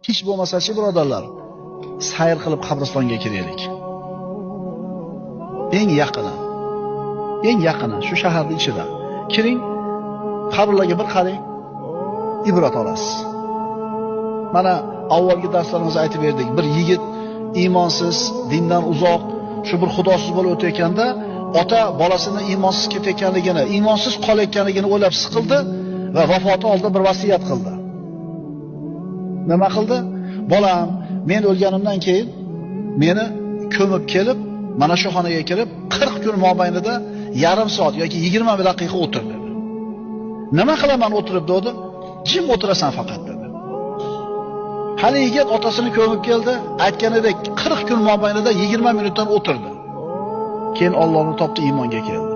Hech bo'lmasa-chi birodarlar, sayr qilib qabristonga kiraylik. Eng yaqini. Eng yaqini shu shaharning ichida. Kiring, qabrlarga bir qarang, ibrat olasiz. Mana avvalgi darslarimizda aytib berdik, bir yigit iymonsiz, dindan uzoq, shu bir xudosiz bo'lib o'tayotganda, ota bolasini iymonsiz ketayotganligini, iymonsiz qolayotganligini o'ylab siqildi va vafoti oldida bir vasiyat qildi. Nima qildi? Bolam, men o'lganimdan keyin meni ko'mib kelib, mana shu xonaga kirib 40 kun mobaynida yarim soat yoki 20 daqiqa o'tir dedi. Nima qilaman o'tirib dedi? Jim o'tirasan faqat dedi. Hali yigit otasini ko'mib keldi, aytganidek 40 kun mobaynida 20 minutdan o'tirdi. Keyin Allohni topdi, iymonga keldi.